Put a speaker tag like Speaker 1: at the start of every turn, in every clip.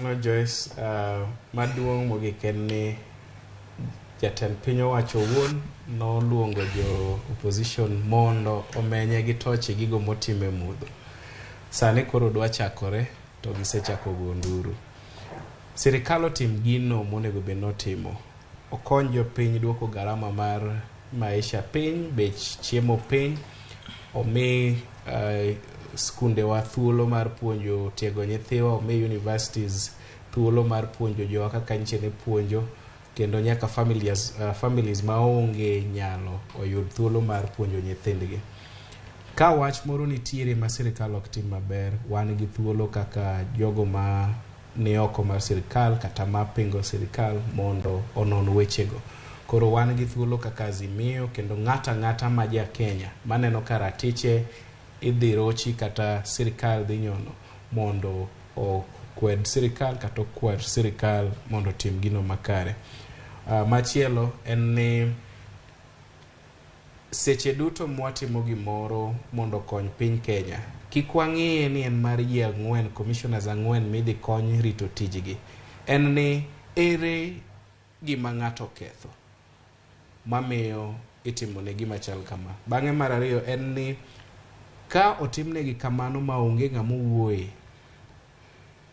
Speaker 1: Erokamano Joyce. Maduong' mogik en ni jatend piny owacho owuon noluongo jo opposition mondo omenye gi toche gigo motime mudho. Sani koro dwa chakore to gisechako go nduru. Sirikal otim gino monego bed notimo. Okony jopiny duoko garama mar maisha piny, bech chiemo piny, omi skundewa thuolo mar puonjo tiego nyithiwa, omi universities thuolo mar puonjo jowa kaka nyiche ne puonjo, kendo nyaka families maonge nyalo oyud thuolo mar puonjo nyithindgi. Ka wach moro nitiere ma sirikal ok tim maber, wan gi thuolo kaka jogo ma ni oko mar sirikal kata mapingo sirikal mondo onon wechego. Koro wan gi thuolo kaka Azimio kendo ng'ato ang'ata ma ja Kenya maneno ka ratiche idhi rochi kata sirikal dhi nyono mondo okwed sirikal kata okwer sirikal mondo otim gino makare. Machielo en ni seche duto mwatimo gimoro mondo okony piny Kenya, kik wang'iye ni en mar ji ang'wen, commissioners ang'wen midhi kony rito tijgi. En ni ere gima ng'ato oketho mamiyo itimone gima chal kama. Bang'e mar ariyo en ni ka otimnegi kamano maonge ng'ama owuoye,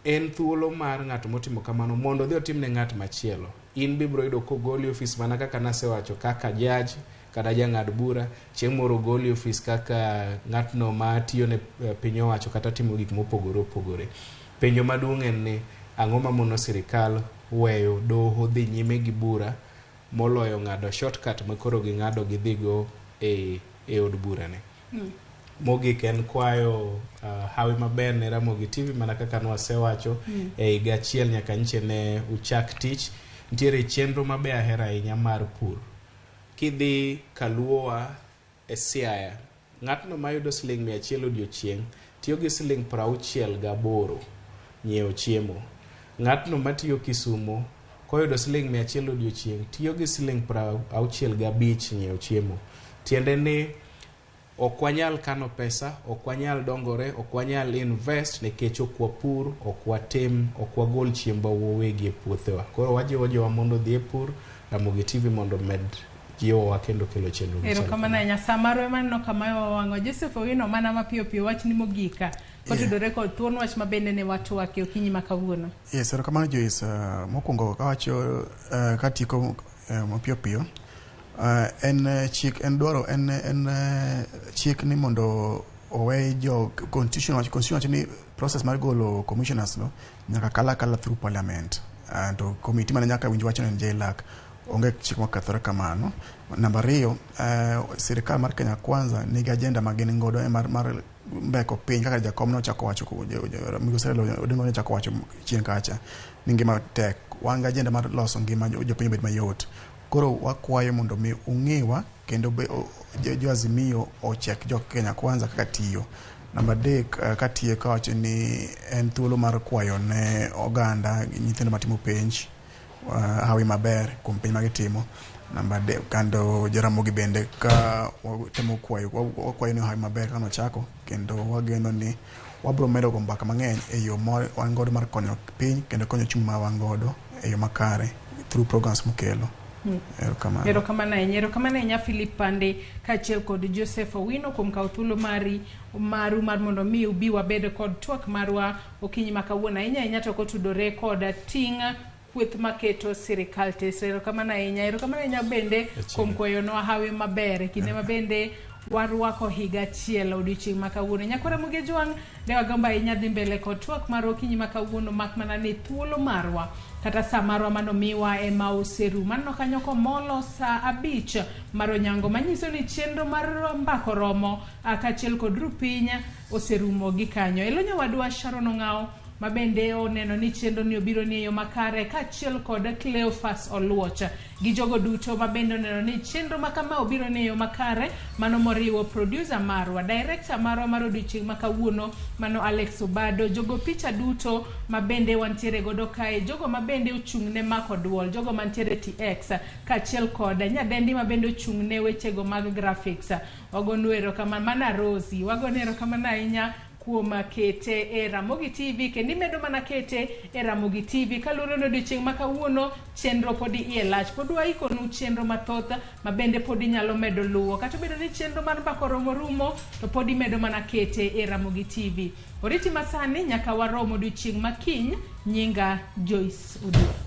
Speaker 1: en thuolo mar ng'at motimo kamano mondo odhi otimne ng'at machielo. In be ibiro yudo kogoli ofis mana kaka nasewacho kaka judge kata jang'ad bura, chieng' moro ogoli ofis kaka ng'atno matiyo ne piny owacho kata timo gik mopogore opogore. Penjo maduong' en ni ang'o mamono sirikal weyo doho dhi nyime gi bura moloyo ng'ado shortcut ma koro ging'ado gidhigo e od bura ni. Mogik en kwayo hawi maber ne Ramogi TV mana kaka nwasewacho e higa achiel nyaka nche ne uchak tich. Nitiere chenro maber ahero ahinya mar pur. Kidhi Kaluowa e Siaya, ng'atno mayudo siling 100 odiochieng' tiyo gi siling 68 nyiewo chiemo. Ng'atno matiyo Kisumo koyudo siling 100 odiochieng' tiyo gi siling 65 nyiewo chiemo. Tiende ni ok wanyal kano pesa, ok wanyal dongore, ok wanyal invest nikech ok wapur, ok watim, ok wagol chiembwa wawegi e puothewa. Koro wajiwo jowa mondo odhi e pur, Ramogi TV mondo omed jiwowa kendo kelo chenro machal
Speaker 2: Erokamano
Speaker 1: kama.
Speaker 2: ahinya. Sa marwa ema aneno kama wawang'o. Joseph Owino mana mapiyo piyo wachni mogik kotudore kod thuon wach ma bende ne watwake okinyi ma kawuono.
Speaker 3: Yes, erokamano Joyce. Mokwongo kawacho katieko mapiyo piyo en chik en dwaro en chik ni mondo owe jo constitution wacho ni process mar golo commissioners no nyaka kal akala through parliament. To committee mane nyaka winj wachno en JLAC. Onge chik mokethore kamano. Namba ariyo, sirikal mar Kenya Kwanza nigi agenda ma gin godo mar mbeko piny kaka jakom nochako wacho, migosi Raila Odinga nochako wacho chien kacha ni ngima tek. Wan gi agenda mar loso ngima jopiny obed mayot. Koro wakwayo mondo mi ung'iwa kendo be, jo Azimio ochek jo Kenya Kwanza kaka tiyo. Namba adek, katieko awacho ni en thuolo mar kwayo ne oganda nyithindo matimo penj hawi maber kuom penj magitimo. Namba adek kando Jaramogi bende ka watemo kwayo wakwayo ni hawi maber kaka nochako kendo wageno ni wabiro medo go mbaka mang'eny e yo ma wan godo mar konyo piny kendo konyo ochumi ma wan godo e yo makare through programs mokelo. Erokamano.
Speaker 2: Erokamano ahinya. Erokamano ahinya Philip Pande kaachiel kod Joseph Owino kuom kawo thuolo mari maru mar mondo mi ubi wabed kod twak marwa okinyi ma kawuono ahinya ahinya to kotudore kod ting' kweth maketo sirikal tesre. Erokamano ahinya. Erokamano ahinya bende kuom kwayonwa hawi maber e kinde ma bende warwako higa achiel odiochieng' ma kawuono. Nyakwara Ramogi Ojwang', ne wagombo ahinya dhi mbele kod twak marwa okinyi ma kawuono mak mana ni thuolo marwa kata sa marwa manomiwa ema oserumo. Aneno kanyo komolo sa 5 mar onyango manyiso ni chenro mar mbako romo kaachiel kod rupiny oserumo gi kanyo. Elo nyawadwa Sharon Ong'awo ma bende oneno ni chenro ni obiro ni e yo makare kaachiel kod Cleophas Oluoch gi jogo duto ma bende oneno ni chenro ma kama obiro ni e yo makare, mano moriwo producer marwa, director marwa mar odiochieng' ma kawuono mano Alex Obado, jogo picha duto ma bende wantiere godo kae, jogo ma bende ochung' ne mako duol, jogo mantiere TX kaachiel kod nyadendi ma bende ochung' ne wechego mag graphics. Wagonu erokamano, mana Rosie, wagonu erokamano ahinya. kuom kete e Ramogi TV kendo imedo mana kete e Ramogi TV kaluwore ni odiochieng' ma kawuono chenro pod iye lach pod waikonu chenro mathoth ma bende pod inyalo medo luwo kata obedo ni chenro mar mbaka oromo rumo to pod imedo mana kete e Ramogi TV. Oriti masani nyaka warom odiochieng' ma kiny nyinga Joyce Oduor.